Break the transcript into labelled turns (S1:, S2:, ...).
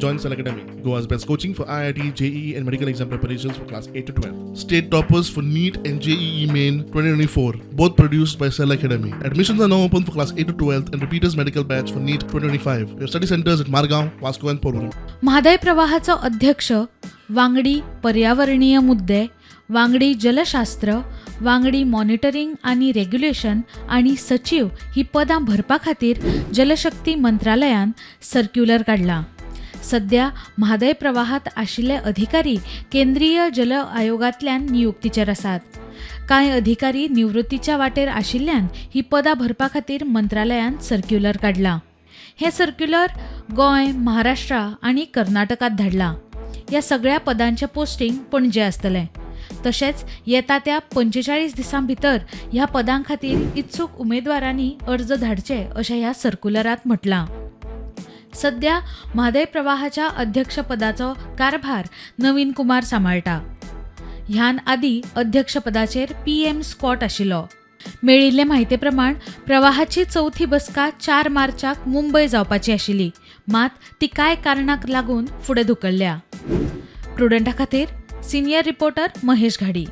S1: Join Cell Academy, Goa's best coaching for IIT, JEE, and medical exam preparations for class 8 to 12. State toppers for NEET and JEE Main 2024, both produced by Cell Academy. Admissions are now open for class 8 to 12 and repeaters medical batch for NEET 2025. We have study centers at Margao, Vasco, and Porvorim.
S2: Mhadei प्रवाहाचो अध्यक्ष, वांगडी पर्यावरणीय मुद्दे, वांगडी जलशास्त्र, वांगडी monitoring आनी regulation आनी सचीव ही पदां भरपा खातीर जलशक्ती मंत्रालयान सर्क्युलर काडलां. सध्या म्हादय प्रवाहात आशिल्ले अधिकारी केंद्रीय जल आयोगांतल्यान नियुक्तीचेर आसात. कांय अधिकारी निवृत्तीच्या वाटेर आशिल्ल्यान ही पदां भरपा खातीर मंत्रालयान सर्क्युलर काडलां. हें सर्क्युलर गोंय, महाराष्ट्र आनी कर्नाटकात धाडलां. ह्या सगळ्या पदांचें पोस्टिंग पणजे आसतलें. तशेंच येता त्या 45 दिसां भितर ह्या पदां खातीर इत्सूक उमेदवारांनी अर्ज धाडचे अशें ह्या सर्क्युलरांत म्हटलां. सध्या म्हादय प्रवाहाच्या अध्यक्षपदाचो कारभार नवीन कुमार सांबाळटा. ह्यान आदी अध्यक्षपदाचेर पी एम स्कॉट आशिल्लो. मेळिल्ले म्हायते प्रमाण प्रवाहाची चवथी बसका 4 मार्चाक मुंबय जावपाची आशिल्ली, मात ती कांय कारणाक लागून फुडें धुकल्ल्या. प्रुडंटा खातीर सिनियर रिपोर्टर महेश घाडी.